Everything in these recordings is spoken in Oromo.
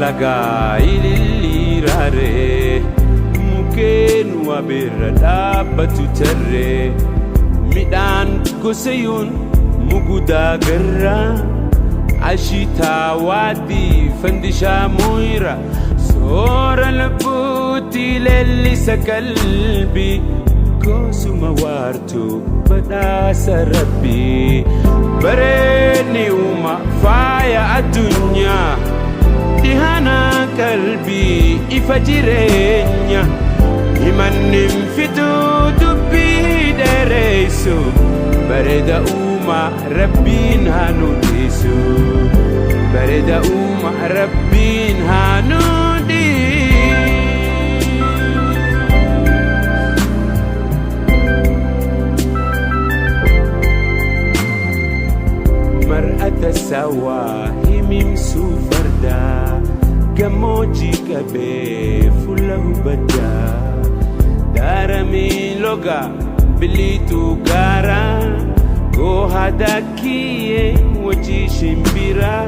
Lagaa ililliiraaree mukkeen wabeerra dhaabbatu tarree midhaan gosayuun mugudaa garraa ashitaa waadii fandishaa moyra soora lubbuutti leellisa qalbii gosuma waartuu badhaasa rabbii bareedni uuma faaya addunyaa. Dhihana qalbii ifa jireenya himannin fituu dubbii dheereysu bareeda uumaa rabbiin haa nu dhiisu bareeda uumaa rabbiin haa nu Mar'ata sawaa himimsuu fardaa gammoojjii qabee fuula hubaddaa daaramii loga biliituu gaaraa goohaa daakiyyee wajjii shimbiraa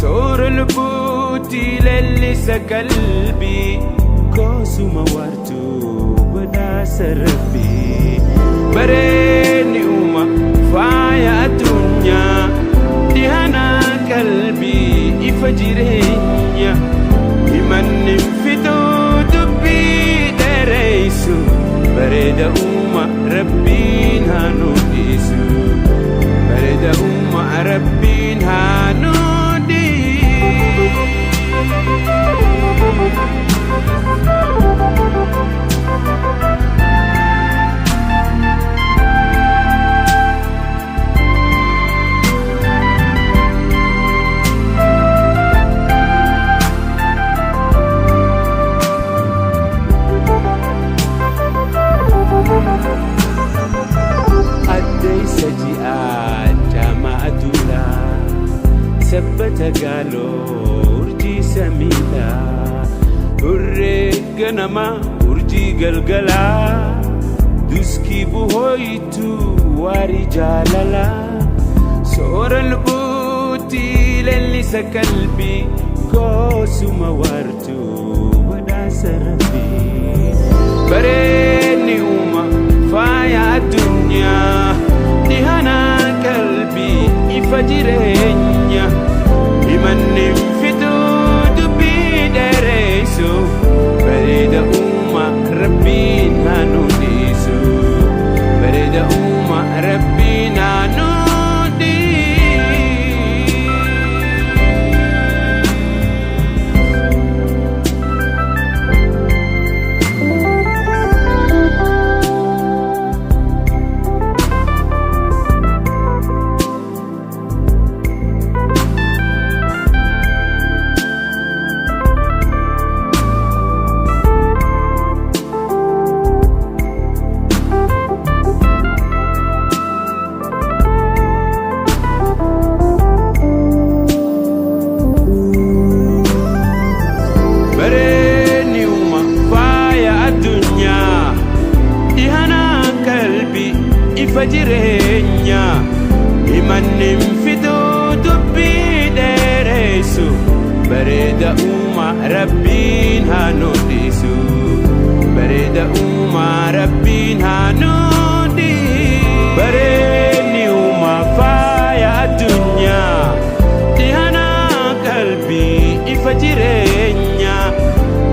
soora lubbuutti leellisa qalbii goosuma waartuu badhaasa rabbii bareedni uuma faaya addunyaa dhihana qalbii ifa jireenya himanni fituu dubbii dheereysu bareeda uuma rabbiin haa nu dhiisu bareeda uuma rabbiin haa nu Addeessa ji'aa jaamaa aduudhaa sabbata gaaloo urjii samiidhaa hurree ganamaa urjii galgalaa duskii buhooyitu waarii jaalalaa soora lubbuutti leellisa qalbii goosuma waartuu badhaasa rabbii bareedni uuma faaya addunyaa dhihana qalbii ifa jireenya himanni fituu dubbii dheereysu bareeda uuma rabbiin haa nu dhiisu bareeda uuma rabbiin haa nu Bareedni uuma faaya addunyaa dhihana qalbii ifa jireenya himanni fituu dubbii dheereysu bareeda uuma rabbiin haa nu dhiisu bareeda uuma rabbiin haa nu dhiisu bareedni uuma faaya addunyaa dhihana qalbii ifa jireenya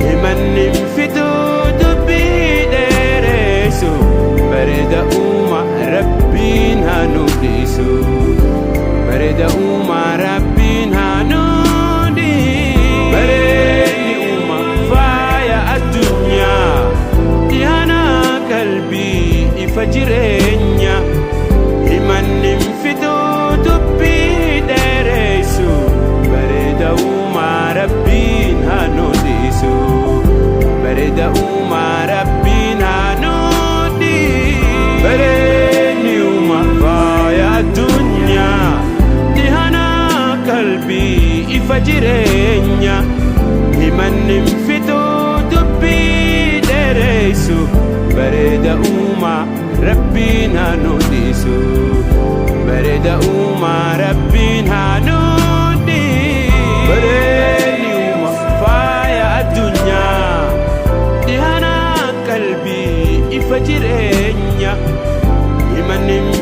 himanni fituu dubbii dheereysu bareeda uuma rabbiin haa nu dhiisu bareeda uuma rabbiin haa nu dhiisu bareedni uuma faaya addunyaa dhihana qalbii ifa jireenya himanni fituu dubbii dheereysu bareeda uuma rabbiin haa nu dhiisu bareeda uuma rabbiin haa nu dhiisu bareedni uuma faaya addunyaa dhihana qalbii ifa jireenya himanni fituu dubbii dheereysu bareeda uuma rabbiin haa nu dhiisu bareeda uuma rabbiin haa nu dhiisu bareedni uuma Ifa jireenya himanni.